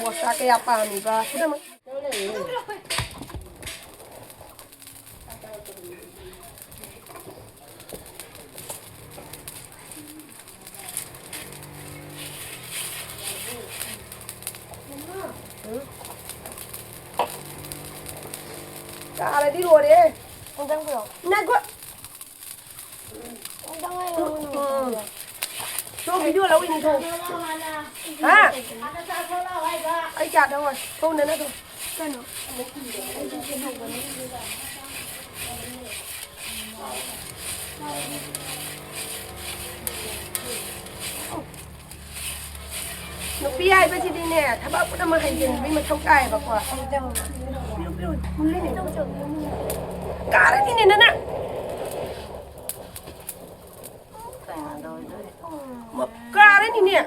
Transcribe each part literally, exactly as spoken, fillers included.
ꯃꯣꯁꯂꯥ ꯀꯌꯥ ꯄꯥꯝꯃꯤꯕ ꯄꯨꯝꯅꯃꯛ꯫ ꯀꯥꯔꯗꯤ ꯂꯣꯏꯔꯦ꯫ ꯉꯥꯏꯈꯣ꯫ ꯎꯝ꯫ ꯊꯣꯛ, video ꯂꯧꯔꯤꯅꯤ, ꯊꯣꯛ꯫ ꯍꯥ? ꯑꯩ ꯆꯥ ꯊꯛꯑꯣꯏ꯫ ꯊꯣꯛ, ꯅꯅꯥ ꯊꯣꯛ꯫ ꯀꯩꯅꯣ? ꯅꯨꯄꯤ ꯍꯥꯏꯕꯁꯤꯗꯤꯅꯦ, ꯊꯕꯛ ꯄꯨꯝꯅꯃꯛ ꯍꯩꯖꯤꯟꯕꯒꯤ ꯃꯊꯧ ꯇꯥꯏꯌꯦꯕꯀꯣ꯫ ꯄꯤꯔꯨ, ꯄꯤꯔꯨ, ꯄꯤꯔꯨꯅꯦ꯫ ꯀꯥꯔꯅꯤꯅꯦ ꯅꯅꯥ꯫ ꯃ-, ꯀꯥꯔꯅꯤꯅꯦ꯫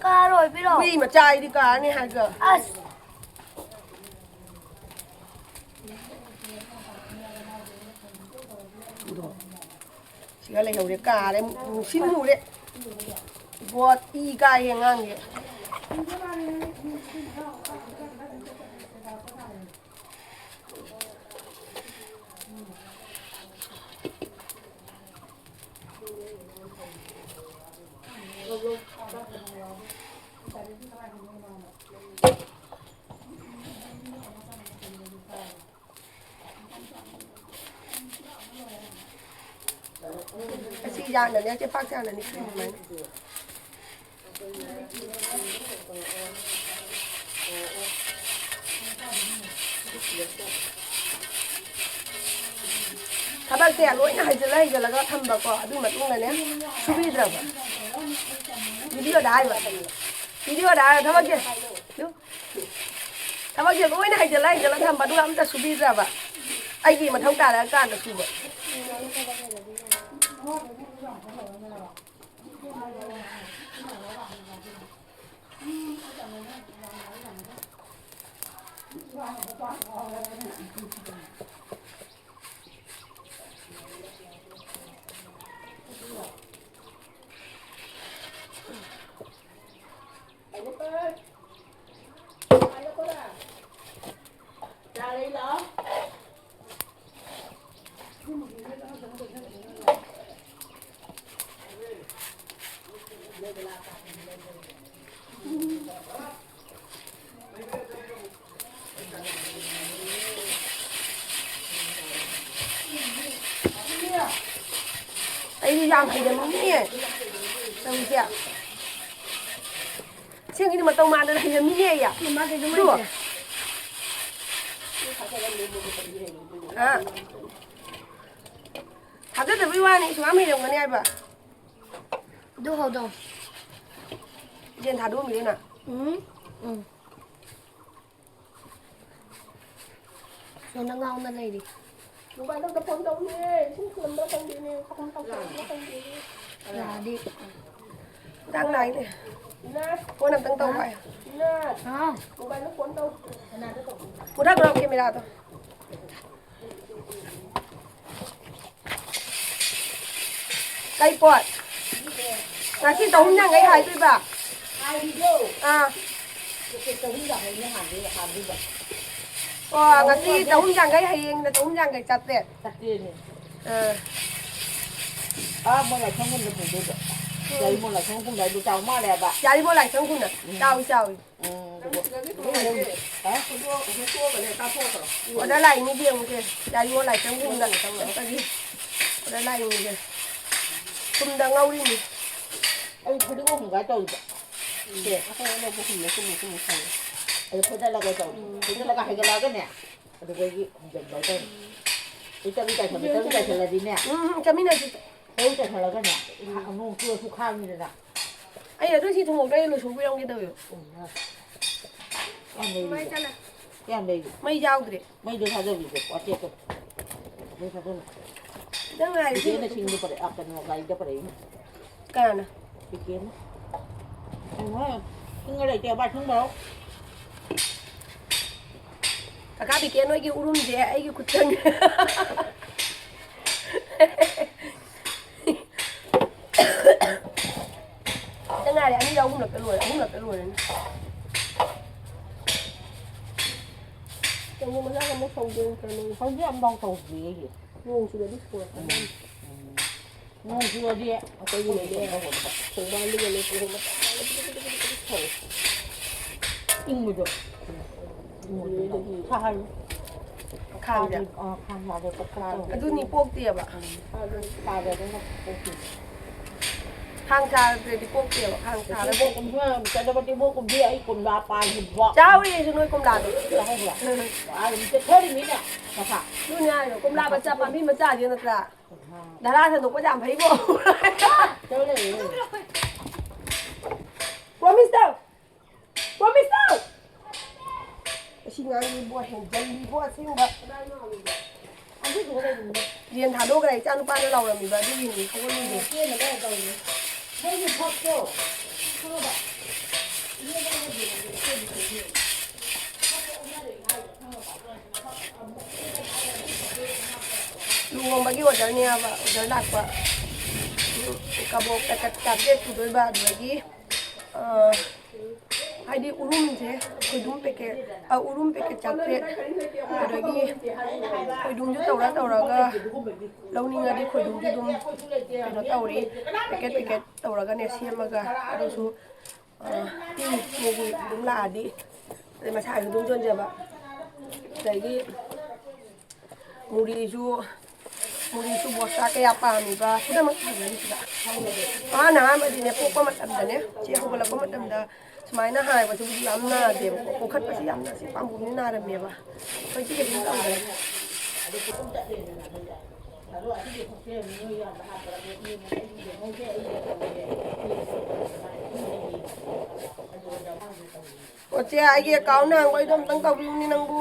ꯀꯥꯔꯣꯏ, ꯄꯤꯔꯛꯑꯣ꯫ ꯍꯨꯏ ꯃꯆꯥ ꯑꯩꯗꯤ ꯀꯥꯔꯅꯤ ꯍꯥꯏꯗ꯭ꯔꯣ? ꯑꯁ꯫ ꯁꯤꯒ ꯂꯩꯍꯧꯔꯦ, ꯀꯥꯔꯦ, ꯅꯨꯡꯁꯤ ꯃꯨꯔꯦ꯫ ꯕꯣꯠ ꯏ ꯀꯥꯏꯌꯦ ꯑꯉꯥꯡꯁꯦ꯫ ꯑꯁꯤ ꯌꯥꯅꯅꯦ, ꯆꯦ ꯄꯥꯛ ꯌꯥꯅꯅꯤ ꯁꯨꯃꯥꯏꯅ꯫ ꯊꯕꯛꯁꯦ ꯂꯣꯏꯅ ꯍꯩꯖꯤꯜꯂ ꯍꯩꯖꯤꯜꯂꯒ ꯊꯝꯕꯀꯣ, ꯑꯗꯨꯒꯤ ꯃꯇꯨꯡꯗꯅꯦ ꯁꯨꯕꯤꯗ꯭ꯔꯕ꯫ Video ꯗ ꯍꯥꯏꯕ꯫ Video ꯗ ꯍꯥꯏꯕ ꯊꯕꯛꯁꯦ꯫ ꯊꯕꯛꯁꯦ ꯂꯣꯏꯅ ꯍꯩꯖꯤꯜꯂ ꯍꯩꯖꯤꯜꯂ ꯊꯝꯕ, ꯑꯗꯨꯒ ꯑꯝꯇ ꯁꯨꯕꯤꯗ꯭ꯔꯕ꯫ ꯑꯩꯒꯤ ꯃꯊꯧ ꯇꯥꯔꯛꯑꯀꯥꯟꯗ ꯁꯨꯕ꯫ ꯑꯩꯗꯤ ꯌꯥꯝ ꯍꯩꯔꯝꯃꯤꯅꯦ ꯇꯧꯔꯤꯁꯦ꯫ ꯑꯁꯦꯡꯒꯤꯗꯤ ꯃꯇꯧ ꯃꯥꯟꯗꯅ ꯍꯩꯔꯝꯃꯤꯅꯦ ꯑꯩ꯫ ꯃꯃꯥ ꯀꯩꯅꯣ ꯑꯗꯨ ꯍꯥꯏꯁꯦ꯫ ꯑꯥ꯫ ꯊꯥꯖꯗꯕꯩ ꯋꯥꯅꯤ, ꯁꯨꯡꯌꯥꯝ ꯍꯩꯔꯝꯒꯅꯤ ꯍꯥꯏꯕ꯫ ꯑꯗꯨ ꯍꯧꯗꯣꯡ꯫ ꯌꯦꯟ ꯊꯥꯗꯣꯛꯑꯝꯃꯤꯔꯣ ꯅꯪ? ꯎꯝ꯫ ꯎꯝ꯫ ꯁꯣꯝꯗ ꯉꯥꯎꯅ ꯂꯩꯔꯤ꯫ ꯃꯣꯕꯥꯏꯜꯗ ꯑꯝꯇ ꯐꯣꯟ ꯇꯧꯅꯦ꯫ ꯏꯁꯤꯡ ꯐꯨꯜꯂꯝꯕ꯭ꯔꯥ ꯈꯪꯗꯦꯅꯦ꯫ ꯆꯥꯛꯈꯨꯝ ꯀꯥꯎꯊꯣꯛꯑꯝꯕ꯭ꯔꯥ ꯈꯪꯗꯦꯅꯦ꯫ ꯌꯥꯗꯦ꯫ ꯍꯤꯗꯥꯛ ꯂꯥꯛꯏꯅꯦ꯫ ꯏꯅꯥꯠ꯫ ꯐꯣꯟ ꯑꯝꯇꯪ ꯇꯧ ꯍꯥꯏ꯫ ꯏꯅꯥꯠ꯫ ꯍꯥꯎ꯫ ꯃꯣꯕꯥꯏꯜꯗ ꯐꯣꯟ ꯇꯧ꯫ ꯀꯅꯥꯗ ꯇꯧꯗꯣꯏꯅꯣ? ꯃꯨꯊꯠꯈ꯭ꯔꯣ ꯀꯦꯃꯦꯔꯥꯗꯣ꯫ ꯀꯩ ꯄꯣꯠ? ꯉꯁꯤ ꯆꯍꯨꯝ ꯌꯥꯡꯈꯩ ꯍꯥꯏꯗꯣꯏꯕ? ꯍꯥꯏꯔꯤꯗꯣ꯫ ꯑꯥ꯫ ꯆꯍꯨꯝ ꯌꯥꯡꯈꯩꯅꯦ ꯍꯥꯟꯗꯣꯏ-, ꯍꯥꯟꯗꯣꯏꯕ꯫ ꯑꯣ, ꯉꯁꯤ ꯆꯍꯨꯝ ꯌꯥꯡꯈꯩ, ꯍꯌꯦꯡꯅ ꯆꯍꯨꯝ ꯌꯥꯡꯈꯩ ꯆꯥꯇ꯭ꯔꯦꯠ꯫ ꯆꯥꯇ꯭ꯔꯦꯠꯅꯦ꯫ ꯑꯥ꯫ ꯑꯥ, ꯃꯣꯏ ꯂꯥꯏꯁꯪ ꯈꯨꯟꯗ ꯄꯨꯗꯣꯏꯕ꯫ ꯎꯝ꯫ ꯌꯥꯏꯔꯤꯄꯣꯛ ꯂꯥꯏꯁꯪ ꯈꯨꯟꯗ ꯍꯥꯏꯗꯣ ꯆꯥꯎ ꯃꯥꯜꯂꯦ ꯍꯥꯏꯕ꯫ ꯌꯥꯏꯔꯤꯄꯣꯛ ꯂꯥꯏꯁꯪ ꯈꯨꯟꯗ꯫ ꯎꯝ꯫ ꯆꯥꯎꯏ, ꯆꯥꯎꯏ꯫ ꯎꯝ, ꯑꯗꯨꯒ ꯍꯦꯛꯇꯣꯛꯑꯒꯅꯦ ꯀꯥꯞꯊꯣꯛꯈ꯭ꯔꯣ꯫ ꯑꯣꯗꯔ ꯂꯥꯛꯏꯅꯦ ꯌꯦꯡꯉꯨꯁꯦ꯫ ꯌꯥꯏꯔꯤꯄꯣꯛ ꯂꯥꯏꯁꯪ ꯈꯨꯟꯗ ꯆꯠꯄꯒꯤ ꯑꯣꯗꯔ ꯂꯥꯛꯏꯅꯦ꯫ ꯊꯨꯝꯗ ꯉꯧꯔꯤꯅꯤ꯫ ꯑꯩ ꯐꯗꯤꯒꯣꯝ ꯍꯨꯟꯒꯥꯏ ꯇꯧꯔꯤꯕ꯫ ꯁꯦ꯫ ꯑꯩꯈꯣꯏ ꯑꯅꯧꯕ ꯍꯨꯜꯂꯦ, ꯆꯨꯝꯃꯦ, ꯆꯨꯝꯃꯦ, ꯈꯪꯉꯦ꯫ ꯑꯗꯨ ꯐꯣꯏꯗꯠꯂꯒ ꯇꯧ-, ꯐꯣꯏꯗꯠꯂꯒ ꯍꯩꯒꯠꯂꯛꯑꯒꯅꯦ, ꯑꯗꯨꯗꯒꯤ ꯍꯨꯟꯖꯟꯕ ꯍꯥꯏꯇꯥꯔꯦ꯫ ꯎꯝ꯫ ꯑꯩ ꯆꯠꯂꯤ ꯆꯥꯏꯁꯜꯂꯦ, ꯆꯠꯂꯤ ꯆꯥꯏꯁꯜꯂꯗꯤꯅꯦ꯫ ꯎꯝ, ꯎꯝ, ꯆꯠꯃꯤꯟꯅꯁꯤ꯫ ꯆꯠꯂꯤ ꯆꯥꯏꯁꯜꯂꯒꯅꯦ, ꯎꯝ꯫ ꯅꯣꯡ ꯆꯨꯔꯁꯨ ꯈꯥꯡꯉꯤꯗꯅ꯫ ꯑꯩ ꯑꯗꯨ ꯁꯤ ꯊꯣꯡꯗꯣꯛꯇ꯭ꯔꯗꯤ ꯂꯣꯏꯁꯧꯕꯤꯔꯝꯒꯦ ꯇꯧꯋꯦꯕ꯫ ꯎꯝ, ꯌꯥꯝ ꯂꯩꯔꯤ꯫ ꯀꯌꯥꯝ ꯂꯩꯔꯤ? ꯃꯩ ꯌꯥꯎꯗ꯭ꯔꯦ꯫ ꯃꯩꯗꯣ ꯊꯥꯖꯕꯤꯗꯣ, ꯋꯥꯆꯦꯞꯇꯣ꯫ ꯃꯩ ꯊꯥꯖꯜꯂꯣ꯫ ꯈꯤꯇꯪ ꯉꯥꯏꯔꯦ꯫ ꯆꯤꯆꯦꯅ ꯁꯤꯡꯗꯣ ꯄꯨꯔꯛꯑꯦ, ꯑ, ꯀꯩꯅꯣ, ꯒꯥꯔꯤꯗ ꯄꯨꯔꯛꯏꯅꯦ꯫ ꯀꯅꯥꯅ? ꯆꯤꯆꯦꯅ꯫ ꯀꯩꯅꯣ, ꯁꯤꯡꯒ ꯂꯩꯇꯦ, ꯕꯥ, ꯁꯤꯡ ꯄꯨꯔꯛꯑꯣ꯫ ꯀꯀꯥ ꯕꯤꯀꯦꯟ ꯍꯣꯏꯒꯤ ꯎꯔꯨꯝꯁꯦ ꯑꯩꯒꯤ ꯈꯨꯠ ꯆꯪꯉꯦ꯫ ꯈꯤꯇꯪ ꯉꯥꯏꯔꯦ, ꯑꯅꯤꯔꯛ ꯑꯍꯨꯝꯂꯛꯇ ꯂꯣꯏꯔꯦ, ꯑꯍꯨꯝꯂꯛꯇ ꯂꯣꯏꯔꯅꯤ꯫ ꯀꯩꯅꯣ ꯃꯆꯥ ꯑꯃ ꯁꯧꯗꯣꯏ ꯅꯠꯇ꯭ꯔꯣ ꯅꯣꯏ? ꯍꯧꯖꯤꯛ ꯑꯝꯐꯥꯎ ꯁꯧꯗ꯭ꯔꯤꯌꯦ ꯑꯩꯒꯤ꯫ ꯅꯣꯡ ꯆꯨꯔꯗꯤ ꯁꯣꯔ ꯎꯝ꯫ ꯎꯝ꯫ ꯅꯣꯡ ꯆꯨꯔꯗꯤ ꯑꯩꯈꯣꯏꯒꯤꯗꯤ ꯊꯣꯡꯕꯥꯟꯗꯨꯗꯅꯦ ꯄꯨꯡ ꯃꯆꯥ ꯃꯆꯥ ꯄꯤꯛ ꯄꯤꯛ ꯄꯤꯛ ꯄꯤꯛ ꯁꯧꯋꯦ꯫ ꯏꯪꯕꯗꯣ꯫ ꯏꯪꯕꯗꯣ꯫ ꯁꯥꯍꯜꯂꯨ꯫ ꯈꯥꯡꯗ꯫ ꯑꯥ, ꯈꯥꯡ ꯊꯥꯗ ꯆꯞ ꯆꯥꯔꯦ꯫ ꯑꯗꯨꯅꯤ ꯄꯣꯛꯇꯦꯕ꯫ ꯎꯝ꯫ ꯈꯥꯡ ꯊꯥꯗ꯭ꯔꯗꯤ ꯄꯣꯛꯇꯦꯕ꯫ ꯈꯥꯡ ꯊꯥꯔꯒ ꯆꯠꯂꯕꯗꯤ ꯄꯣꯛꯇꯦꯕ꯫ ꯆꯠꯂꯕꯗꯤ ꯄꯣꯛꯇꯦ꯫ ꯑꯩ ꯀꯣꯝꯂꯥ ꯄꯥꯜꯂꯤꯕꯣ꯫ ꯆꯥꯎꯔꯦ ꯑꯩꯁꯨ ꯅꯣꯏ ꯀꯣꯝꯂꯥꯗꯣ꯫ ꯆꯥꯍꯧꯕ꯭ꯔꯣ? ꯑꯥ, ꯑꯗꯨꯝ ꯆꯠꯊꯔꯤꯃꯤꯅ ꯃꯈꯥ꯫ ꯑꯗꯨꯅꯦ ꯍꯥꯏꯗꯣ, ꯀꯣꯝꯂꯥ ꯃꯆꯥ ꯄꯥꯝꯕꯤ ꯃꯆꯥꯁꯦ ꯅꯠꯇ꯭ꯔꯥ? ꯙꯔꯥ ꯁꯟꯗꯣꯛꯄꯁꯦ ꯌꯥꯝ ꯐꯩꯕꯣ꯫ ꯄ꯭ꯔꯣꯃꯤꯁ ꯇꯧ꯫ ꯄ꯭ꯔꯣꯃꯤꯁ ꯇꯧ꯫ ꯑꯁꯤ ꯉꯥꯡꯉꯤꯕꯣ, ꯍꯦꯟꯖꯜꯂꯤꯕꯣ ꯑꯁꯦꯡꯕ꯫ ꯌꯦꯟ ꯊꯥꯗꯣꯛꯈ꯭ꯔꯦ, ꯏꯆꯥ ꯅꯨꯄꯥꯅ ꯂꯥꯎꯔꯝꯃꯤꯕ ꯑꯗꯨꯒꯤꯅꯤ ꯍꯧꯒꯠꯂꯤꯁꯦ꯫ ꯂꯨꯍꯣꯡꯕꯒꯤ ꯑꯣꯔꯗꯔꯅꯦ ꯍꯥꯏꯕ, ꯑꯣꯔꯗꯔ ꯂꯥꯛꯄ꯫ ꯀꯕꯣꯛ ꯄꯦꯀꯦꯠ ꯆꯥꯇ꯭ꯔꯦꯠ ꯄꯨꯗꯣꯏꯕ, ꯑꯗꯨꯗꯒꯤ, ꯑ, ꯍꯥꯏꯗꯤ ꯎꯔꯨꯝꯁꯦ ꯈꯣꯏꯗꯨꯝ ꯄꯦꯀꯦꯠ, ꯑ, ꯎꯔꯨꯝ ꯄꯦꯀꯦꯠ ꯆꯥꯇ꯭ꯔꯦꯠ, ꯑꯗꯒꯤ ꯈꯣꯏꯗꯨꯝꯁꯨ ꯇꯧꯔ ꯇꯧꯔꯒ ꯂꯧꯅꯤꯡꯉꯗꯤ ꯈꯣꯏꯗꯨꯝꯁꯨ ꯑꯗꯨꯝ ꯀꯩꯅꯣ ꯇꯧꯔꯤ, ꯄꯦꯀꯦꯠ ꯄꯦꯀꯦꯠ ꯇꯧꯔꯒꯅꯦ ꯁꯦꯝꯃꯒ ꯑꯗꯨꯁꯨ ꯑ, ꯃꯤꯒꯤ ꯑꯗꯨꯝ ꯂꯥꯛꯑꯗꯤ ꯑꯗꯩ ꯃꯁꯥꯒꯤ ꯑꯗꯨꯝ ꯌꯣꯟꯖꯕ꯫ ꯑꯗꯒꯤ ꯃꯨꯔꯤꯁꯨ, ꯃꯨꯔꯤꯁꯨ ꯕꯣꯁꯥ ꯀꯌꯥ ꯄꯥꯝꯃꯤꯕ ꯄꯨꯝꯅꯃꯛ ꯐꯪꯒꯅꯤ ꯁꯤꯗ꯫ ꯑꯍꯥꯟ ꯑꯍꯥꯟꯕꯗꯤꯅꯦ, ꯄꯣꯛꯄ ꯃꯇꯝꯗꯅꯦ, ꯆꯦ ꯍꯧꯒꯠꯂꯛꯄ ꯃꯇꯝꯗ ꯁꯨꯃꯥꯏꯅ ꯍꯥꯏꯕꯁꯤꯕꯨꯗꯤ ꯌꯥꯝ ꯅꯥꯗꯦꯕꯀꯣ, ꯄꯣꯛꯈꯠꯄꯁꯤ ꯌꯥꯝꯅ ꯁꯤ ꯄꯥꯝꯕꯣꯝꯁꯤ ꯅꯥꯔꯝꯃꯦꯕ꯫ ꯍꯧꯖꯤꯛꯇꯤ ꯀꯩꯁꯨꯝ ꯇꯧꯗ꯭ꯔꯦ꯫ ꯑꯣ, ꯆꯦ, ꯑꯩꯒꯤ ꯑꯦꯀꯥꯎꯟ ꯍꯥꯡꯕꯩꯗꯣ ꯑꯝꯇꯪ ꯇꯧꯕꯤꯌꯨꯅꯦ ꯅꯪꯕꯨ꯫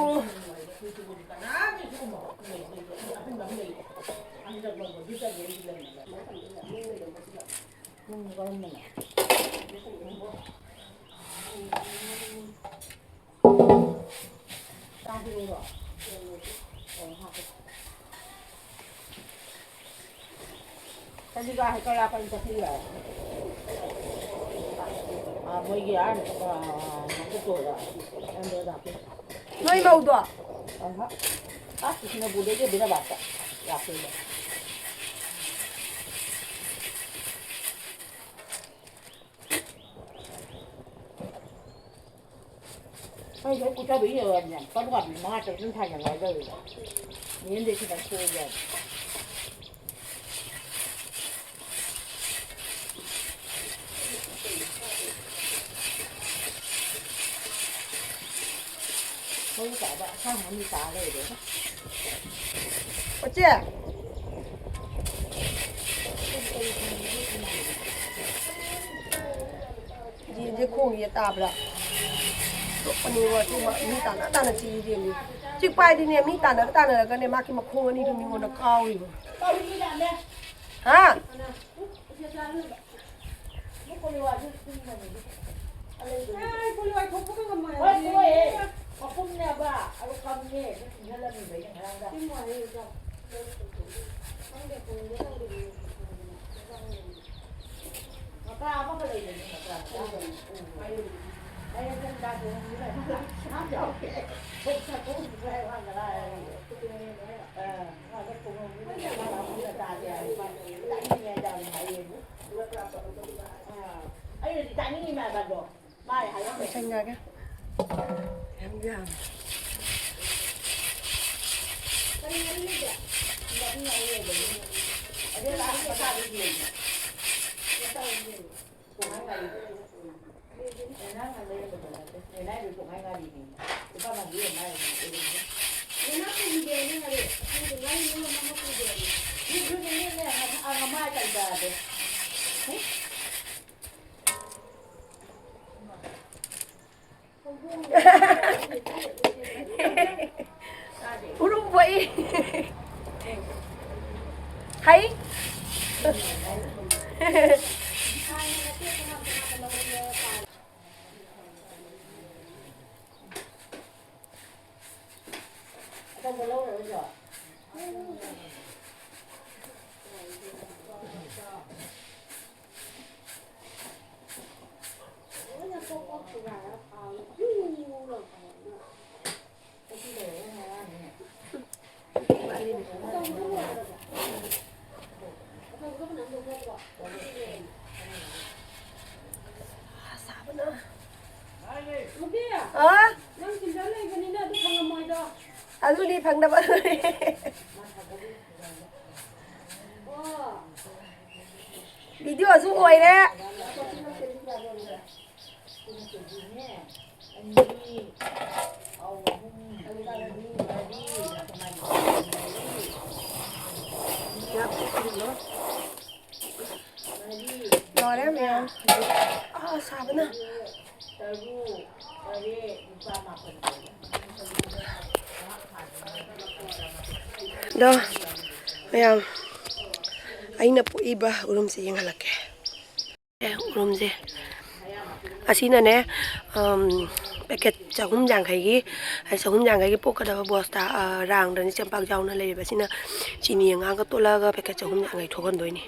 ꯀꯔꯤ ꯀꯔꯥ ꯀꯔꯤ ꯆꯠꯈꯤꯕ? ꯑꯥ, ꯃꯣꯏꯒꯤ ꯑꯥ, ꯃꯀꯨꯞꯇꯣꯗ, ꯑꯦꯝ ꯑꯦꯜ ꯗ ꯍꯥꯞꯄꯤ꯫ ꯅꯣꯏ ꯃꯧꯗꯣ? ꯑꯍ꯫ ꯑꯥ, ꯀ꯭ꯔꯤꯁꯅꯄꯨꯔꯗꯒꯤ ꯕꯤꯅꯕꯥꯁꯇ ꯂꯥꯛꯇꯣꯏꯕ꯫ ꯅꯣꯏꯁꯨ ꯀꯨꯠꯊꯕ ꯌꯦꯡꯉꯣ, ꯀꯥꯡꯕꯨ ꯀꯥꯡꯕꯨ ꯃꯉꯥ ꯇꯔꯨꯛ ꯑꯗꯨꯝ ꯊꯥꯖꯜꯂꯣ ꯍꯥꯏꯗꯧꯔꯤꯕ꯫ ꯃꯤꯍꯦꯟꯗꯩ ꯈꯤꯇꯪ ꯊꯣꯛꯑꯒ꯫ ꯃꯔꯨ ꯇꯥꯕ ꯑꯁꯥꯡꯕ ꯑꯃꯗꯤ ꯇꯥ ꯂꯩꯔꯦꯗ꯫ ꯑꯣꯆꯦ! ꯌꯦꯟꯁꯦ ꯈꯣꯡꯉꯤꯁꯦ ꯇꯥꯕ꯭ꯔꯥ? ꯇꯣꯛꯄꯅꯤ ꯋꯥ, ꯁꯤ ꯃꯥ ꯃꯤ ꯇꯥꯟꯅ ꯇꯥꯟꯅ ꯆꯤꯛꯏ ꯏꯕꯦꯝꯃ꯫ ꯆꯤꯛꯄ ꯍꯥꯏꯗꯤꯅꯦ, ꯃꯤ ꯇꯥꯟꯅꯔ ꯇꯥꯟꯅꯔꯒꯅꯦ, ꯃꯥꯒꯤ ꯃꯈꯣꯡ ꯑꯅꯤꯗꯨ ꯃꯤꯉꯣꯟꯗ ꯀꯥꯎꯔꯤꯕ꯫ ꯍꯥ? ꯃꯄꯨꯝꯅꯦꯕ, ꯑꯗꯨ ꯀꯪꯉꯦ, ꯑꯗꯨ ꯆꯤꯡꯍꯜꯂꯝꯃꯤꯕ ꯑꯩꯅ ꯉꯔꯥꯡꯗ꯫ ꯃꯀꯥ ꯑꯃꯒ ꯂꯩꯕꯅꯤ, ꯃꯀꯥ ꯃꯆꯥ ꯑꯃ꯫ ꯎꯝ꯫ ꯃꯥꯏꯔꯦꯟ ꯊꯣꯡ ꯆꯥꯗꯣ ꯍꯪꯉꯤ ꯂꯩꯔꯝꯃꯦ꯫ ꯌꯥꯝ ꯌꯥꯎꯋꯦ꯫ ꯊꯣꯡ ꯆꯥꯛ ꯊꯣꯡ ꯆꯥꯏ ꯋꯥ ꯉꯔꯥꯡ꯫ ꯑ, ꯃꯥꯗꯣ ꯈꯨꯡꯒꯪꯗꯨꯗ ꯆꯥꯗꯦ ꯍꯥꯏ꯫ ꯆꯥꯅꯤꯡꯉꯦ ꯍꯥꯏꯗꯤ ꯌꯥꯝ ꯍꯥꯏꯌꯦꯕꯨ꯫ ꯑ, ꯑꯩꯅꯗꯤ ꯆꯥꯅꯤꯡꯉꯤ ꯃꯥꯗꯣ꯫ ꯃꯥꯏ ꯍꯥꯏꯔꯝꯃꯦ꯫ ꯂꯣꯏꯁꯟꯈ꯭ꯔꯒꯦ꯫ ꯌꯥꯝ ꯌꯥꯝꯃꯦ꯫ ꯎꯔꯨꯝ ꯐꯣꯛꯏ꯫ ꯍꯩ꯫ ꯁꯥꯕꯅ꯫ ꯍꯥ? ꯐꯪꯗꯕ꯫ ꯚꯤꯗꯤꯑꯣꯁꯨ ꯑꯣꯏꯔꯦ꯫ ꯂꯣꯏꯔꯦ ꯃꯌꯥꯝ꯫ ꯑꯥ, ꯁꯥꯕꯅ꯫ ꯑꯗꯣ ꯃꯌꯥꯝ, ꯑꯩꯅ ꯄꯣꯛꯏꯕ ꯎꯔꯨꯝꯁꯦ ꯌꯦꯡꯍꯜꯂꯛꯀꯦ꯫ ꯑꯦ, ꯎꯔꯨꯝꯁꯦ ꯑꯁꯤꯅꯅꯦ, ꯑꯝ, ꯄꯦꯀꯦꯠ ꯆꯍꯨꯝ ꯌꯥꯡꯈꯩꯒꯤ, ꯆꯍꯨꯝ ꯌꯥꯡꯈꯩꯒꯤ ꯄꯣꯛꯀꯗꯕ ꯕꯣꯁꯇꯥ, ꯑ, ꯔꯥꯡꯗꯅꯤ ꯆꯦꯡꯄꯥꯛ ꯌꯥꯎꯅ ꯂꯩꯔꯤꯕ꯫ ꯁꯤꯅ ꯆꯤꯅꯤ ꯑꯉꯥꯡꯒ ꯇꯣꯠꯂꯒ ꯄꯦꯀꯦꯠ ꯆꯍꯨꯝ ꯌꯥꯡꯈꯩ ꯊꯣꯛꯍꯟꯗꯣꯏꯅꯤ꯫